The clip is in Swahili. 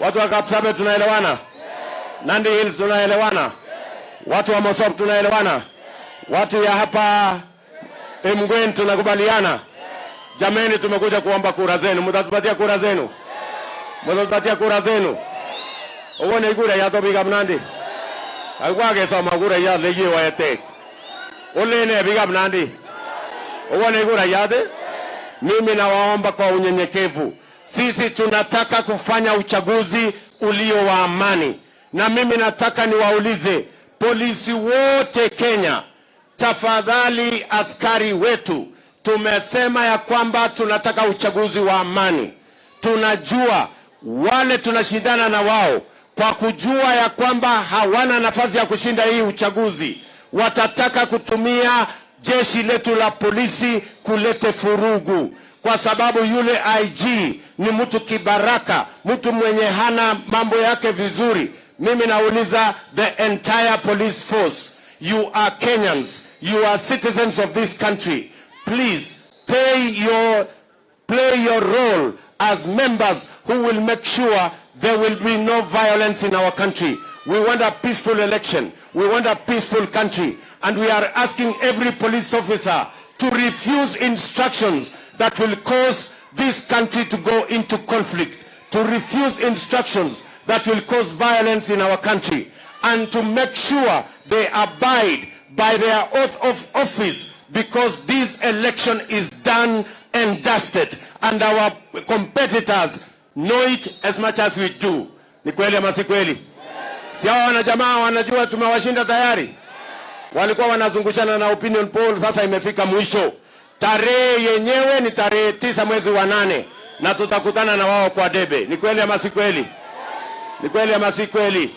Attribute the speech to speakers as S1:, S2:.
S1: Watu wa Kapsabet tunaelewana? Nandi Hills tunaelewana? Watu wa Mosop tunaelewana? Watu ya hapa Emgwen tunakubaliana? Jameni, tumekuja kuomba kura zenu, mtatupatia kura zenu? Mtatupatia kura zenu? Owone kura ya biikab Nandi. Alikuwa akesoma kura ya lekiwete. Olene biikab Nandi. Owone kura yate. Mimi nawaomba kwa unyenyekevu, sisi tunataka kufanya uchaguzi ulio wa amani, na mimi nataka niwaulize polisi wote Kenya, tafadhali askari wetu, tumesema ya kwamba tunataka uchaguzi wa amani. Tunajua wale tunashindana na wao, kwa kujua ya kwamba hawana nafasi ya kushinda hii uchaguzi, watataka kutumia jeshi letu la polisi kulete furugu, kwa sababu yule IG ni mtu kibaraka, mtu mwenye hana mambo yake vizuri. Mimi nauliza the entire police force, you are Kenyans, you are citizens of this country, please play your role as members who will make sure there will be no violence in our country. We want a peaceful election. We want a peaceful country. And we are asking every police officer to refuse instructions that will cause this country to go into conflict, to refuse instructions that will cause violence in our country, and to make sure they abide by their oath of office, because this election is done and dusted and our competitors know it as much as we do. Ni kweli ama si kweli? Si hao wanajamaa wanajua tumewashinda tayari? Walikuwa wanazungushana na opinion poll, sasa imefika mwisho. Tarehe yenyewe ni tarehe 9 mwezi wa 8 na tutakutana na wao kwa debe. Ni kweli ama si kweli? Ni kweli ama si kweli?